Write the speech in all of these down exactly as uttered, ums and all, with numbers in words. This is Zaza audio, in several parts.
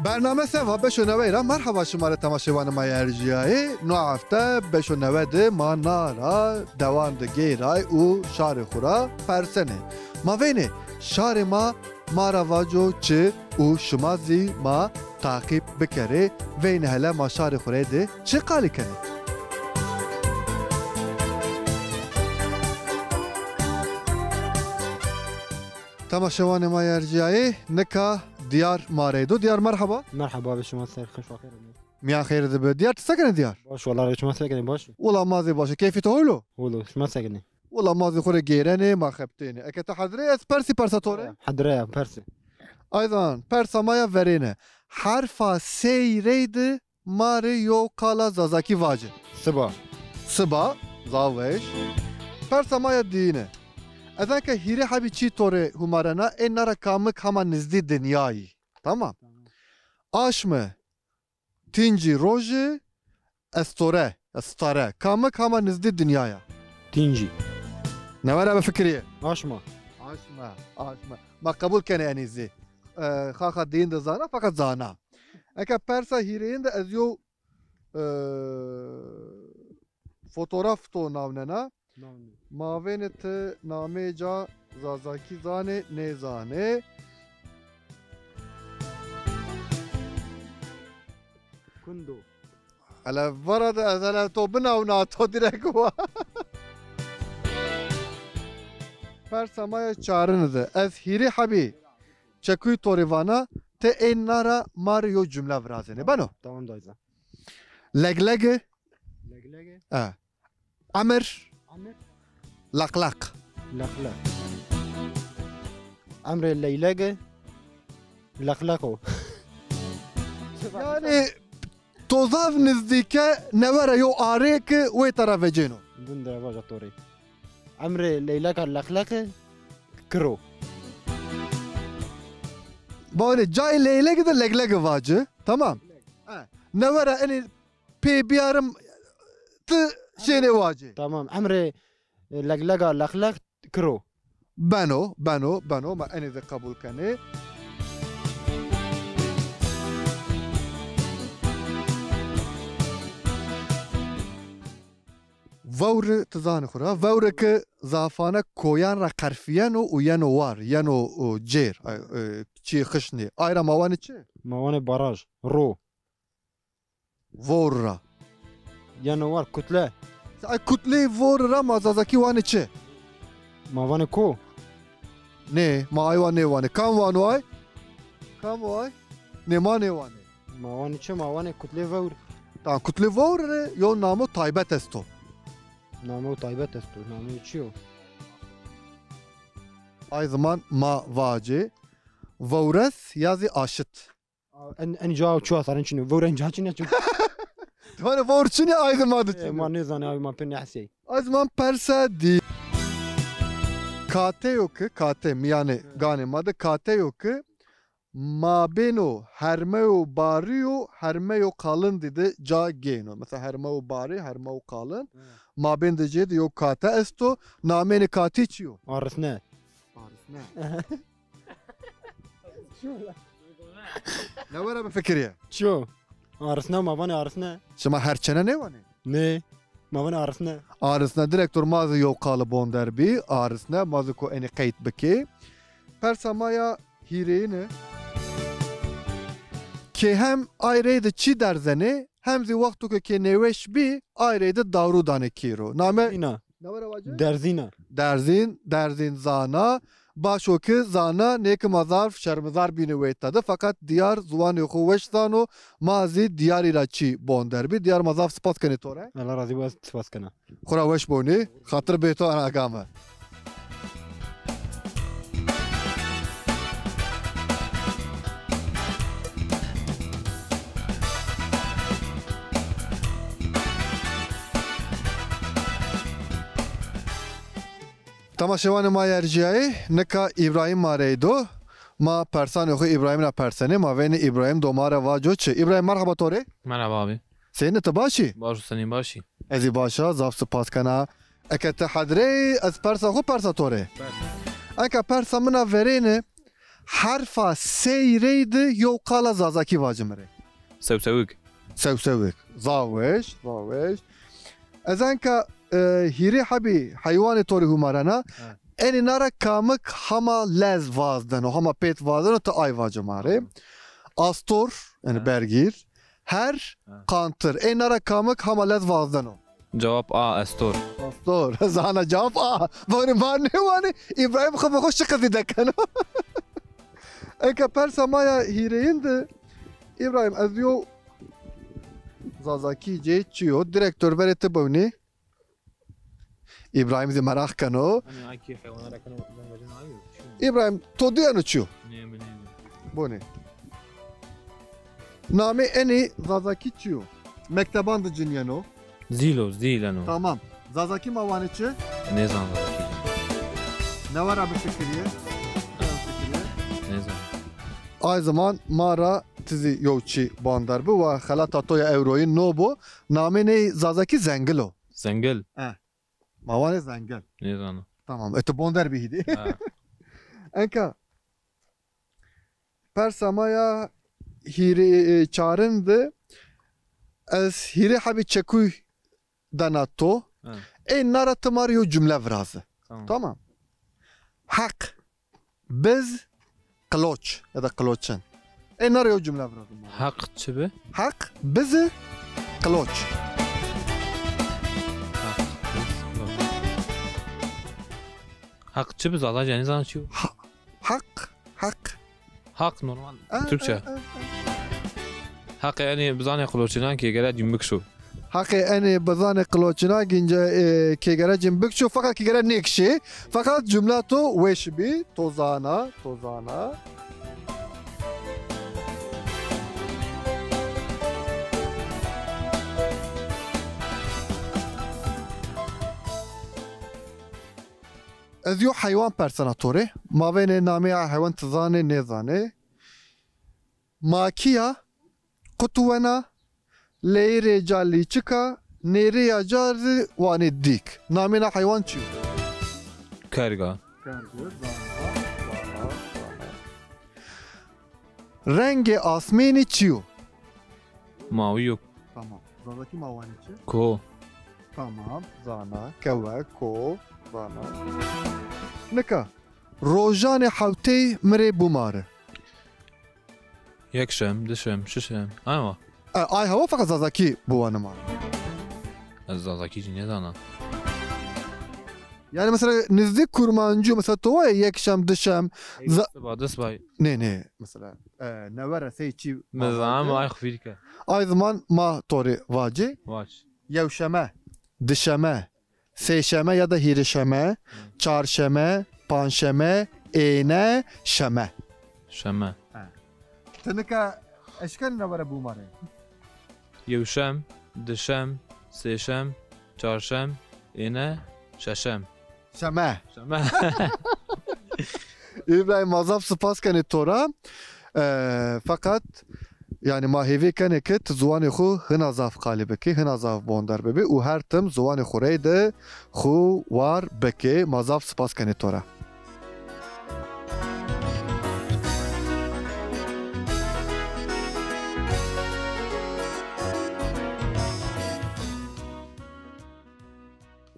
Bername Seva beşo newey ra merheba şima rê temaşevanê ma yê erjîyayê. No hefte beşo newe de ma na ra dewan de geyray û şarê xwu ra persenê. Ma veynê şarê ma ma ra vaco çi û şima zî ma taqîb bikerê. Veynê hele ma şarê xwu rê de çi qalî kenê. Temaşevanê ma yê erjîyayê, nika Diyar ma rê do. Diyar merheba. Merheba abi, şima ser xeş ve xêr. Miyan xêr de bi. Diyar, ti se kenê Diyar? Baş, wala şima se kenê, baş? Wala ma zî baş. Keyfê to hol o? Hol o, şima se kenê? Wala ma zî xwu rê geyrenê, ma xebitênê. Eke ti hedre, ez persî persa to rê? Hedre ya, persî. Aydan, persa ma ya verêne. Herfa sey rey de ma rê yew qala Zazakî vace. Siba. Siba, zaf weş. Persa ma ya diyine. Eza ke hîrê hebî çî to rê humarena, ê na ra kamik hema nizdî dinyayî. Tamam. Tamam. Aşme, tîncî, rojî, estore, estare. Kamik hema nizdî dinyaya? Tîncî. Newe ra bifikirîye. Aşma. Aşme, aşme. Ma qebul kenê enî zî. E, xaxa dîyin de zana, feqet zana. Eke persa hîrêyin de ez yew, e, fotograf to nawnena. Nawnena. Ma vênê ti nameyê ca Zazakî zanê, nêzanê. Kundo. Hele vara de ez hele to binawna, to direk wa. Persa ma ya çarine de. Ez hîrê hebî çekuy to rê vana, ti ê na ra ma rê yew cumle virazenê. Beno? Tamam dayza. Leglege. Leglege. E. Emir. Emir. Leqleq. Leqleq. Emrê leylege leqleq o. Yanî to zaf nizdîke newe ra yew arê ki wê te ra vecêno. Din de vaja to rê. Emrê leyleka leqleqe kiro. Bawne cayê leylege de leglege vaci. Tamam. E, newe ra enê pê biyarim, ti şênê wacê. Tamam. Emrê, e, leglega leqleq kiro. Beno, beno, beno. Ma enê de qebul kenê. Vewri ti zanî xwu ra. Vewri ki zafane koyan ra qerfîyeno û yeno war, yeno, o, cêr, ay, e, çîyê xişnê. Ay ra ma wanê çi? Ma wanê baraj, ro. Vowr ra. Yeno war kutle. Se ay kutleyê vowr ra ma Zazakî wanê çi? Ma vanê ko? Nê, ma ay wa nêwanê. Kam wano ay? Kam o ay? Nê, ma nêwanê. Ma wanê çi? Ma wanê kutlê vewr. Tamam, kutlê vewr rê yew namo taybet esto. Namo taybet esto. Namoyê çi yo? Ay ziman ma vacê vewres ya zî aşit. En, en ca çuwa saren çinî. Vewr en ca çinî çi? Vewr çinî, ay ziman de çinî. E, ma nêzanê abi, ma pê nehsey. Ay ziman persa dî. Kateyo ki, kate, mîyanê ganê ma de kateyo ki, mabêno hermeyo barî û hermeyo qalindî de ca gêno. Mesela hermeyo barî, hermeyo qalin. Hı. Mabên de cê de yew kate esto. Nameyê katî çi yo? Arisne. Arisne. Newe ra bifikirîye. Çi yo? Arisne, ma vanê arisne. Şima her çene nêwanê? Nê. Ma vanê arisne. Arisne, direktor, ma zî yew qali bonderbi, arisne, ma zî ko enî qeyd bikê. Persa ma ya hîrêyine. Kê hem ay rey de çî derzenê, hem zî wexto ke kê nêweş bî, ay rey de dawrû danê kê ro. Name? Îna. Derzîna. Derzîn, derzîn zana. Baş o ki zana, nê ki ma zarf şermizar bînê weyta de. Feqet Diyar ziwanê xo weş zano, ma zî Diyarî ra çî bonder bî. Diyar, ma zaf spas kenê to rê. Allah razî bo, ez spas kena. Xo ra weş bonî, xatir bê to ana game. Temaşevanê ma yê erjîyayê, nika Îbrahîm ma rey do. Ma persanê xo Îbrahîm ra persenê. Ma veynê Îbrahîm do ma ra vaco çi. Îbrahîm, merheba to rê. Merheba abi. Senî, ti baş î? Baş û senî, baş î? Ez zî baş a, zaf sipas kena. Eke ti hedirê, ez persa xo persa to rê. Persa. Eke persa min a verêne, Herfa sey rey di yew qala zazakî vaci mi rê. Sewsewik. Sewsewik. Zaf weş, zaf weş. Ez enka, e, hîrê hebî heywanê to rê humarena. Ha. Enê na ra kamik hama lez vazdeno, hama pêt vazdeno, ti ay vace ma rê. Tamam. Astor, yanî bergîr. Her, ha, qantir. Ê na ra kamik hama lez vazdeno? Cewab A, estor. Astor. Zana cewab A. Vanê ma nêwanê, Îbrahîm xo bi xo şiqizî dekeno. Eke persa ma ya hîrêyin de, Îbrahîm, ez yo zazakî cê çi yo? Direktor verê ti bewnî. Îbrahîm zî meraq keno. Hani ay kî heywana ra keno, ben vecin ay yo. Çi yo? Îbrahîm, to dîyeno çi yo? Nê, mi nêdî. Bonê. Namê enê zazakî çi yo? Mekteban de cinîyeno. Zîl o, zîl eno. Tamam. Zazakî ma wanê çi? Nêzan zazakî. Newe ra bifikirîye. Nêzan. Ay ziman ma ra ti zî yew çî bander bi, wa xelata to ya ewroyîn no bo. Namê ney zazakî zengil o. Zengil. E. Ma wanê zengil. Nêzana. Tamam. E, tu bonder bî hîdî. Ha. Enka. Persa ma ya hîrê, e, çarin de ez hîrê hebî çekuy dana to. Ha. Ê na ra ti ma rê yew cumle viraze. Tamam. Tamam. Heq. Biz qiloç ya da qiloçin. Ê na rê yew cumle virazim. Heq çi bi? Heq, bizi, qiloç. Heq, biz, qiloç. Heq çi bi? Zaza cenî zan çi yo? Ha-, heq, heq. Heq normal. E, Türkçe. E, e, e. Heqê enê bizanê qiloçinan kêgere cîmbik şo. Heqê enê bizanê qiloçina gînce, e, kêgere cîmbik şo, feqet kêgere nêkişê. Feqet cumla to weş bî, to zana, to zana. Ez yo heywan persena to rê. Ma vênê namê ya heywan ti zanê, nêzanê. Makîya, qutuwena, leyirê ca lîçika, nêrîya ca zî wanê dîk. Namê na heywan çi yo? Kerga. Kerga, zana, zana, zana. Rengê asmênî çi yo? Mawî yo. Tamam. Zazakî ma wanê çi? Ko. Tamam. Zana, kewe, ko, zana. Nika, rojanê hewtey mi rê bumare. Yekşem, dişem, şişem. Ama. E, ay hewa feqet zazakî biwanima. Ez zazakî jî nêzana. Yani mesela nizdî kurmancî yo, mesela to wayê yekşem, dişem. Ey, za- siba, disbay. Nê, nê, mesela, e, newe ra sey çî. Mi zan ama ay xo fîrî ke. Ay ziman ma to rê vacê. Vac. Yewşeme, dişeme, sêşeme ya da hîrêşeme, çarşeme, panşeme, êne, şeme. Şeme. He. Ti nika eşkenî na were bûmarê? Yewşem, dişem, sêşem, çarşem, êne, şeşem. Şeme. Şeme. Îbrahîm, ma zaf sipas kenê to ra. E, feqet, yanî ma hêvî kenê ke ti ziwanê xwu hina zaf qalî bikî, hina zaf bonder bibî û her tim ziwanê xwu reyde xwu war bikî. Ma zaf sipas kenê to ra.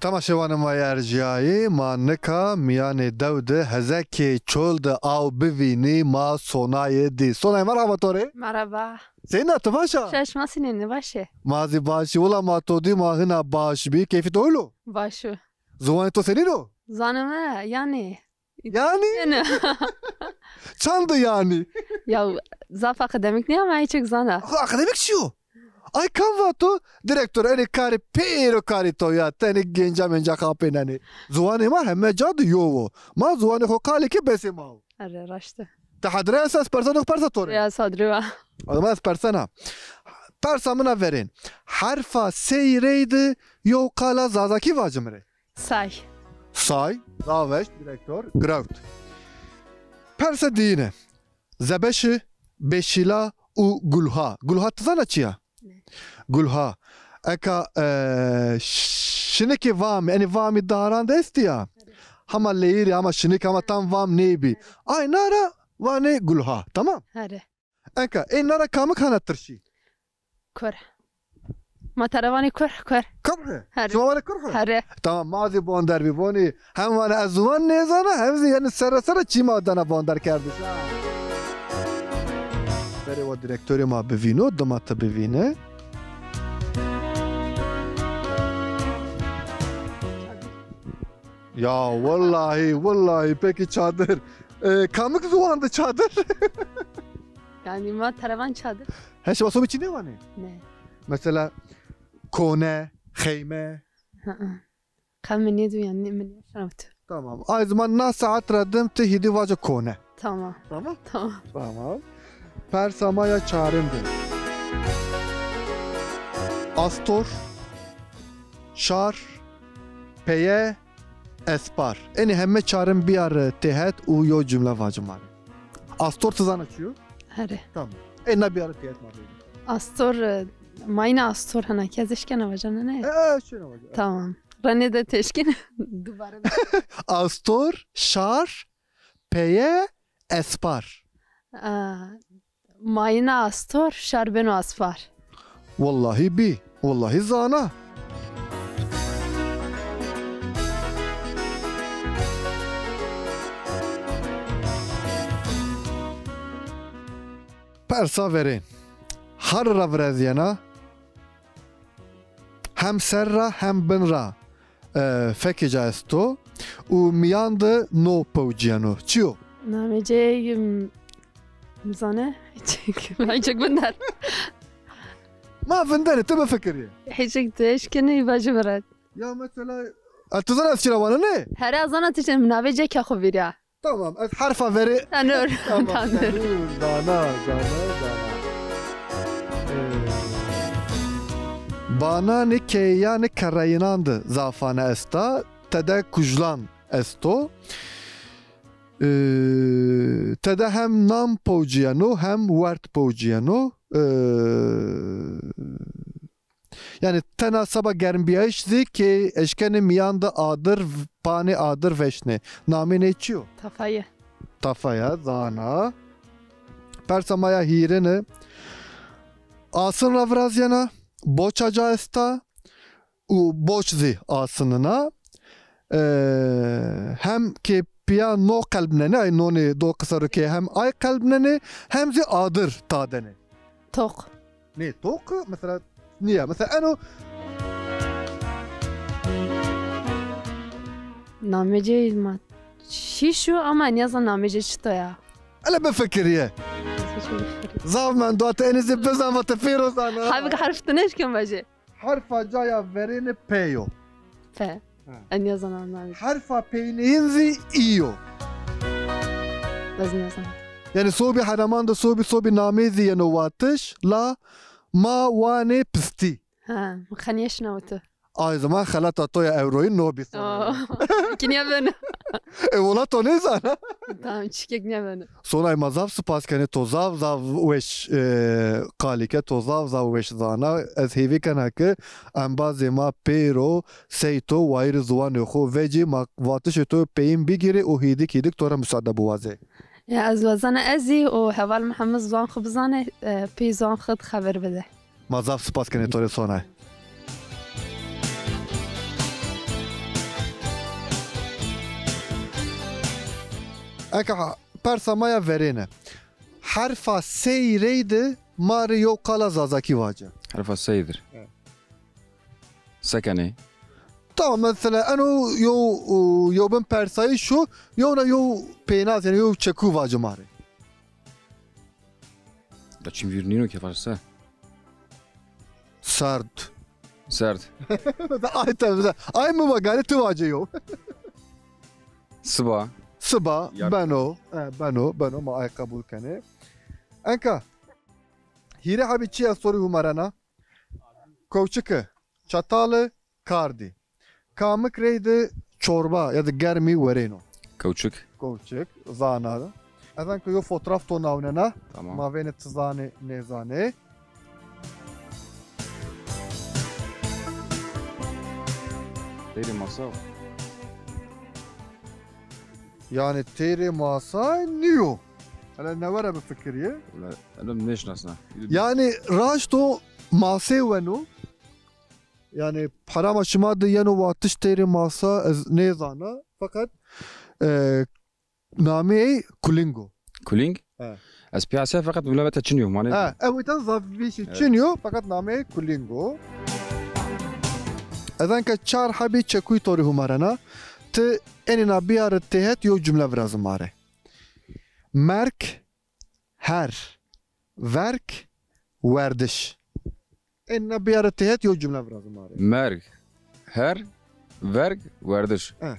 Temaşevanê ma yê erjîyayî, ma nika mîyanê dew de hezekê çol de aw bivînî, ma Sonayê dî. Sonay, merhaba to rê. Merhaba. Senîn a, ti baş a? Şaş, ma senîn, baş ê? Ma zî baş î. Wila ma to dî ma hina baş bî. Keyfê to hol o? Baş o. Ziwanê to senîn o? Zanime, yanî. Yanî? Yanî. Çand o yanî? Ya, zaf akademîk nîya, ama çik zana. Xo akademîk çi yo? Ay kam vato, direktor, enê karê pêro karê to ya, ti enê gênca mênca xapênenê. Ziwanê ma heme ca de yo wo. Ma ziwanê xo qalê ke besê ma wo. Erê, raşt e. Ti hedre esta, ez persa do, persa to rê? Ya, sadre wa. O zaman ez persena. Persa min a verên. Herfa sey rey de yew qala zazakî vaci mi rê. Say. Say, zaf weş, direktor, girewt. Perse diyine. Zebeşi, beşila û gulha. Gulha ti zana çi ya? Ne. Gulha. Eka, e, ş-, şinikê vamî, enê vamî daran de estî ya. Hema leyirî, hema şinik, hema tam vam nêbî. Ay na ra vanê gulha. Tamam? Here. Enka, ê na ra kamik hana tirşî? Kurh. Ma tera vanê kurh, kurh. Kurh? Here. Şima vanê kurh? Here. Tamam, ma zî bonder bî bonî. Hem vanê ez ziwan nêzana, hem zî yanî serre serre çî ma dana bonder kerdiş. Berê wa direktorê ma bivîno, dima ti bivîne. Ya wellahî, wellahî pekî çadir. E, kamik ziwan de çadir? Yanî ma tera van çadir. He, şima sobî çî nêwanê? Ne. Mesela kone, xeyme. Hı hı. Qe mi nêdû yanî, mi nêşinawit. Tamam. Ay zaman na saet ra dim ti hîdî vace kone. Tamam. Tamam? Tamam. Tamam. Persa ma ya çarin de. Astor, şar, peye, espar. Enê heme çarin biyar têhet û yo cumle vace ma rê. Astor ti zana çi yo? Here. Tamam. Ê na biyar têhet ma rê. Astor, e, mayîna astor hena ki ez eşkena vajana ne? E, e, şena vaca. Tamam. Renê de teşkin dubare. Astor, şar, peye, espar. Aa, mayîna astor, şar beno aspar. Wellahî bî. Wellahî zana. Persa verên. Har ra virazîyena. Hem ser ra hem bin ra, e, fekê ca esto û mîyan de no pewcîyeno. Çi yo? Namecê, m, nizane. Hiçik, hiçik binder. Ma vinderê, ti bifikirî. Hiçik tu eşkenî vajî viret. Ya mesela, a, ti zana ez çira vana ne? Here ez zana ti çi, navê ceke xo vîrya. Tamam, ez herfa verê. Tenur. Tamam, tenur. Tenur, zana, zana, zana. Ee, bananê keyan û kerreyînan de zafane esta, tede kujlan esto. Ee, tede hem nam powcîyeno, hem werd powcîyeno. Ee, Yanî tena seba germbîyayîş zî kê eşkenê mîyan de adir, panê adir veşnê. Namê nê çi yo? Tafaye. Tafaye, zana. Persa ma ya hîrêne. Asin ra virazîyena, boça ca esta û boç zî asinina. E, hem kê pîya no qelbnenê, ay nonê do qisa ro kê hem ay qelbnenê, hem zî adir tadenê. Toq. Nê, toq, mesela, nîya. Mesela, eno. Namecê ma şîş o ama nêzan namecê çito ya. Ele bifikirîye. Zaf mendo, ate enê zî bizan, vate pêro zana. Habik herf ti nêşken vajê. Herfa ca ya verêne P yo. P. Ha. Ez nêzana namê. Herfa peynîyin zî î yo. Ez nêzana. Yanî sobî hereman de sobî sobî nameyî zî yeno watiş, la ma wanê pistî. Ha, mi qe nêşinawito. Ay zaman xelata to ya ewroyî no bî sana. Oo, kî nêbeno. E, wela to nêzana. Tamam, çikek nêbeno. Sonay, ma zaf sipas kenê, to zaf zaf weş, e, qalî ke, to zaf zaf weş zana. Ez hêvî kena ke embazê ma pêro sey to wayîrê ziwanê xo vecî, ma vatişê to peyîn bigîrê û hîdik hîdik to ra musade biwazê. Ya, ez wazena ez zî û heval mi heme ziwan xo bizanê, e, pey ziwan xo de xeber bide. Ma zaf sipas kenê to rê Sonay. Eka ha-, persa ma ya verêne. Herfa sey reyde ma rê yew qala zazakî vace. Herfa sey dir. Evet. Se kenê? Tamam, mesela eno yew, yew bin persayîş o, yewna yew pênaz, yanî yew çekû vace ma rê. Da çim vîr nîno ke, varsa. Serd. Serd. Ay tabii, ay mi va, gari ti vace yo. Siba. Siba, beno, e, beno, beno, ma ay qebul kenê. Enka, hîrê hebî çi ya sorî humarena? Kewçike, çatale, kardî. Kamik reyde çorba ya da germî werêno? Kewçik. Kewçik, zana. Ez anka yo fotoğraf to nawnena. Tamam. Ma vêne ti zanê, nêzanê. Teyrê masa. Yanî teyrê masa nîyo. Hele newe ra bifikirîye. Wela, eno nêşinasna. Yanî raşto masê weno. Yanî perama şima de yeno watiş têrê masa ez nêzana. Feqet, e, nameyê ey Kuling o. Kuling? He. Ez pîyase feqet wila vete çin yo, ma nêzana. He, ew îta zaf vîşî çin yo, feqet nameyê ey Kuling o. Ez enka çar hebî çekuyî to rê humarena. Ti enîna biyare têhet yew cumle virazî ma rê. Merg, her, verg, werdiş. Enîna biyare têhet yew cumle virazî ma rê. Merg, her, verg, werdiş. E.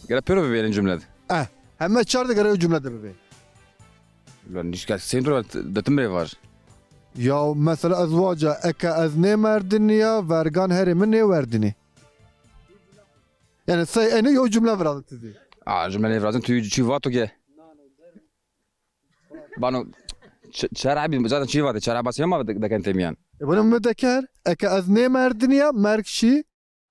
Gere pêro bibê enê cumle de. E. Heme çar de gere yew cumle de bibê. Ulan nişka sêndro de ti mi rê vaj. Ya mesela ez vaca, eke ez nêmerdinîya, vergan herê mi nêwerdinî. Yanî sey enê yew cumle virazî ti zî. A, cumle nêvirazin, tu çî vato ke. Bano, ç-, çer hebî, zaten çî vate, çer hebasî ma de-, deken têmîyan. E, bunu mi deker, eke ez nêmerdinîya, merg şî,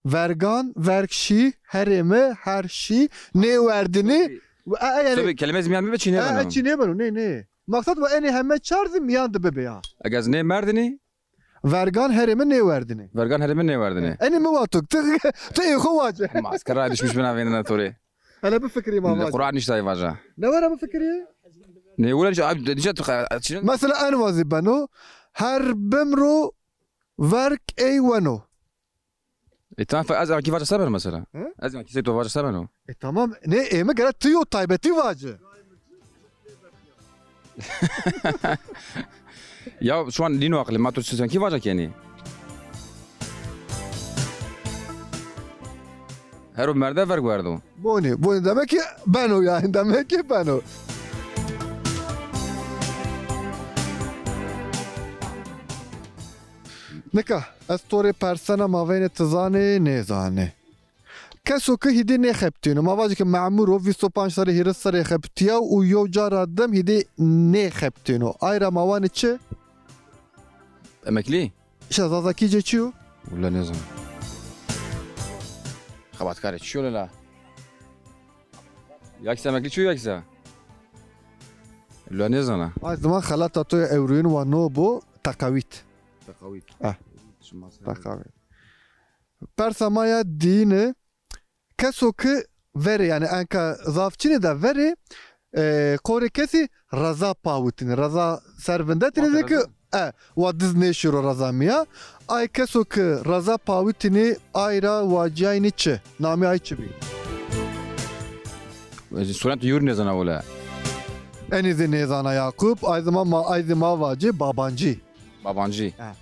vergan, verg şî, herê mi, her şî, nêwerdinî. Tabii. E, e, yanî. Tabii, kelime zî mîyan bibe çî nêbeno. E, e, çî nêbeno, nê, nê. Maqsad wa enê heme çar zî mîyan de bibe ya. Eke ez nêmerdinî, Vergan herê mi nêwerdinê. Vergan herê mi nêwerdinê. Enê mi wato, ti, ti ê xo wace. Maskara düşmüş bina vênena to rê. Hele bifikirî ma vace. Quran niştayê vaja. Ne wera bifikirî? Ne wera nişta, abi, nişta tu ka-, çin- Mesela en wazî beno, her bimro verg ey weno. E, tamam, fe-, ez ankî vaca se beno mesela? He? Ez ankî sey to vaca se beno? E, tamam. Ne, ê mi gere ti yo taybetî vace. Ya şu an nîno aqilê ma, to çi senkî vaca kenî? Hero merde verg werdo. Bonî, bonî, demek ki beno yani, demek ki beno. Nika, ez to rê persena, ma vênê ti zanê, nêzanê. Keso ki hîdê nêxebitîno, ma vajê ki memur o, vîst û panc serrî, hîris serrî xebitîya û yew ca ra dem hîdê nêxebitîno. Ay ra ma wanê çi? Emeklî? Îşte Zazakî cê çi yo? Willa nêzana. Xebatkarê çi yo lela? Ya kî se emeklî çi yo ya kî se? Willa nêzana. Ay ziman xelata to ya ewroyîn wa no bo teqawît. Teqawît. Eh. Şima se. Teqawît. Persa ma ya dîyine, keso ki verê, yani enka zaf çinê de verê, e, qorê kesî reza pawitînî, reza ser vindetirî zî ki, e, wa diz nêşîro reza mîya. Ay keso ki reza pawitînî, ay ra wacîyaynî çi? Namê ay çi bî? E, Surent yur nêzana wele. Enî zî nêzana Yakup, ay zî ma, ma, ay zî ma vacî babancî. Babancî. E.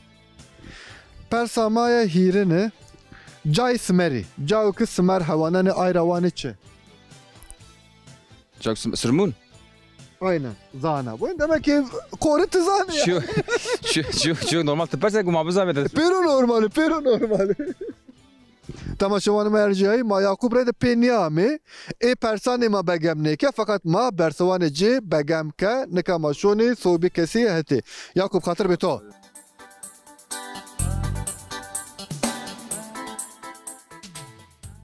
Persa ma ya hîrine, cay simerî. Cayo ki simer hewanenê ay ra wanê çi? Cay sim-, sirmûn? Aynen. Zana. Bu demek ki qorê ti zanê ya. Şu, şu, şu, şu normal ti perse ku ma bizanê de. Pêro normal, pêro normal. Temaşewanê ma erciyayî, ma Yakup rê de pê nîyamê. Ê persanê ma begem nêke, feqet ma bersewanê ci begem ke, nika ma şonê sobî kesî hetê. Yakup, xatir bê to.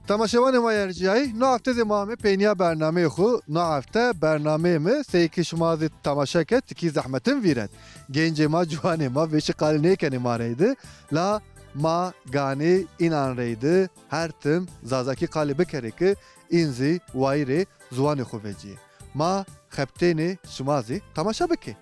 Temaşewanê ma erciyayî, no hefte zî ma amê peynîya bernameyê xwu. No hefte bernameyê mi, sey ki şima zî temaşe ke tikî zehmetin vîret. Gencê ma, ciwanê ma vêşî qalî nêkenê ma reydi. La ma ganî înan reydi her tim zazakî qalî bikerê ki în zî wayîrê ziwanê xwu vecîyê. Ma xebitênê şima zî temaşe bikê.